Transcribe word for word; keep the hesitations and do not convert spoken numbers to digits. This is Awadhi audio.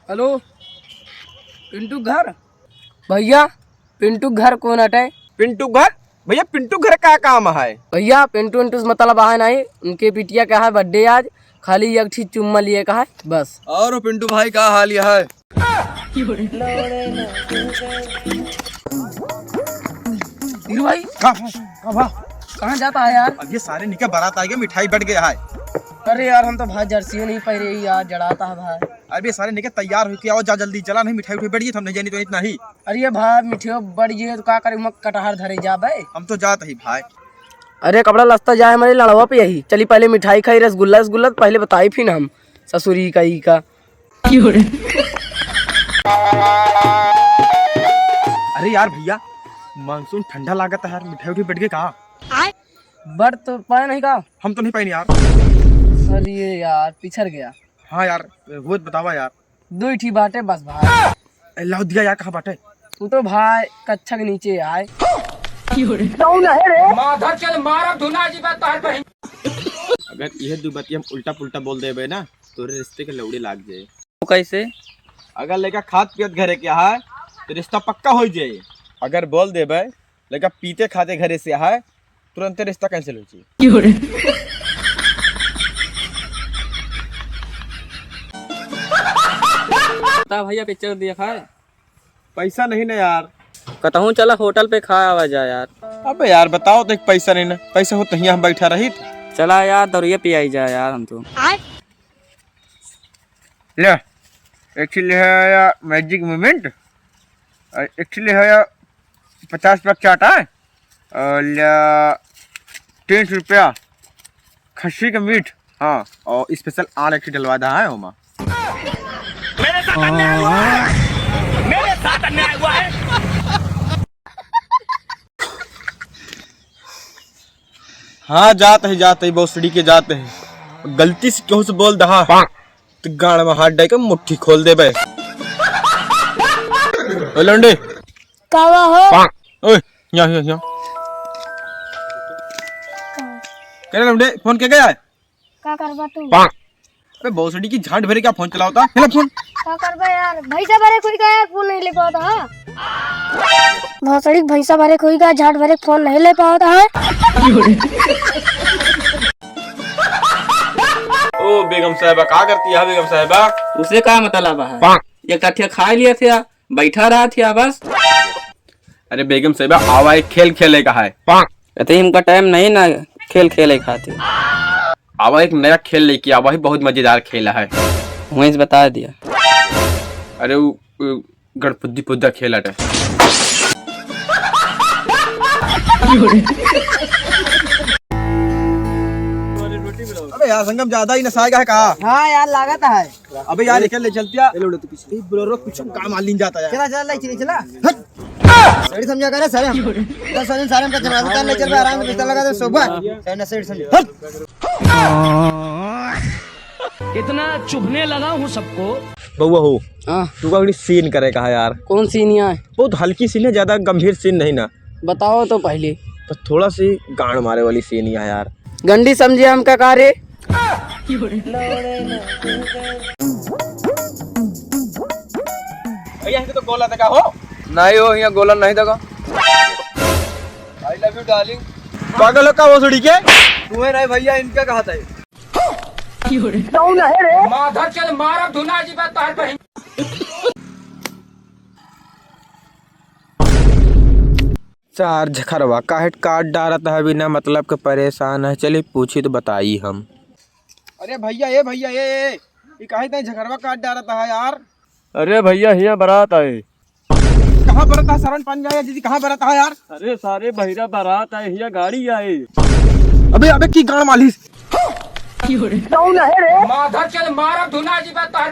हेलो, पिंटू घर? भैया, पिंटू घर कौन हटे? पिंटू घर? भैया, पिंटू घर का काम है? भैया, पिंटू उंटू से मतलब आहे नहीं, उनके बिटिया का है बर्थडे आज, खाली एक ठी चुम्मा लिए का है, बस। और पिंटू भाई का हाल यह है? हीरू भाई, का भा? का भा? कहाँ जाता है यार? अब ये सारे निके बारात आ गए, मिठाई बट गया है। अरे यार, हम तो भाई जर्सी नहीं पहरे ही यार, जड़ाता है भाई। अब ये सारे निके तैयार होके आओ, जा जल्दी, चला नहीं, मिठाई उठाई बट गई, हम नहीं जानी तो इतना ही। अरे ये भाई, मिठाई बट गई तो का करे, मक कटहर धरे जाबे। हम तो जात ही भाई। अरे कपड़ा लस्ता जाए हमारे लड़वा पे यही, चली पहले मिठाई खाई, रसगुल्ला, रसगुल्ला तो पहले बताई फिर हम ससुरी का ई का। अरे यार भैया, मानसून ठंडा लागत है यार, मिठाई उठाई बट गए का? बट तो पाए नहीं का? हम तो नहीं पाए यार। अरे यार, पिछड़ गया। हाँ यार, हुआ तो बतावा यार। दो ही ठी बाटे बस भाई। ए, लाओ दिया यार, कहाँ बाटे? वो तो भाई कच्छा के नीचे आए। माधर चल मारा धुना जी बात तोहर बहिन। अगर यह दो बात हम उल्टा पुल्टा बोल देबे ना, तोरे रिश्ते के लौड़ी लाग जाए। वो कैसे? अगर लइका खात पियत घरे के है, तो रिश्ता पक्का हो जाए। अगर बोल देबे, लइका पीते खाते घरे से है, तुरंते रिश्ता cancel हो जाए। बता भैया, पिक्चर देखा है? पैसा नहीं ना यार। कतहूँ चला, होटल पे खा आवा जा यार। अबे यार, बताओ तो, एक पैसा नहीं ना, पैसा हो तो यहाँ हम बैठा रही। चला यार, दौड़िया पियाई जा यार हम तो। ले, एक ठे ले है या Magic Moment, और एक ठे ले है या पचास पैक चाट है, और ले तीन सौ रुपया खस्सी का मीट, हाँ, और special आल एक ठे डलवा दा है ओमा। मेरे साथ अन्याय हुआ है, मेरे साथ अन्याय हुआ है। हाँ, जात ही, जात ही, भोसड़ी के जात ही। गलती से केहू से बोल दहा, तो गाड़ में हाथ डाल के मुट्ठी खोल देबे। ओ लौंडे। का हुआ हो? ओए, यहाँ, यहाँ, यहाँ। का? करे लौंडे, फोन के गया है? का करबा तू? अबे भोसड़ी की झांट भरे क्या फोन चलावता? हेला फोन। का करबा यार? भैंसा भरे कोई का यार फोन नहीं ले पावत है। भोसड़ी की भैंसा भरे कोई का झांट भरे फोन नहीं ले पावत है। ओ बेगम साहिबा, का करती है बेगम साहिबा? उसे का मतलब है? एक ठिया खा लिया था, बैठा रहा था बस। अरे बेगम साहिबा, आवा एक खेल खेले का है। अरे हमका टाइम नहीं ना खेल खेले खातिर। आवा एक नया खेल लेके आवा है, बहुत मजेदार खेल है। वहीं से बता दिया। अरे उ, उ गणपुद्दी पुद्दा खेल हटे। अबे यार संगम ज्यादा ही नसाएगा है का? हाँ यार लागत है। अबे यार, एकर ले चलतिया। ले लो, तू पीछे। ई बोलेरो कुछ काम आ लीन जाता यार। चला, चला, ले, चला, चला। हट। सड़ी समझा करे सारे हम। दस सारे, सारे हमका जनाजा तार ले चल बे, आराम से बिस्तर लगा दे, सोबा। सारे नशे समझ। हट। इतना चुभने लगा हूँ सबको। बउआ हो। हाँ। तू का scene करे का है यार? कौन scene यहाँ है? बहुत हल्की scene है, ज्यादा गंभीर scene नहीं ना। बताओ तो पहले। तो थोड़ा सी गांड मारे वाली scene ही है यार। गंडी समझे हमका का रे? भैया, इनके तो गोला देखा हो? नहीं हो, यहाँ गोला नहीं देखा। I love you darling। पागल हो का भोसड़ी के? तुम्हें नहीं भैया, इनका कहा था ये। कौन है रे? माधर चल मारा धुना जी बात तोहर बहिन। चार झखरवा काहे काट डारत है, बिना मतलब के परेशान है। चली पूछी तो बताई हम। अरे भैया, ए भैया, ए, ए, ये काहे ताई झखरवा काट डारत है यार? अरे भैया, हिया बारात आए। कहाँ बारात है? सरन पान जाए दीदी, कहाँ बारात है यार? अरे सारे बहिरा बारात आए, हिया गाड़ी आए। अबे, अबे की गाड़ मालिस। कौन है रे? माधर चल मारा धुना जी बात तोहर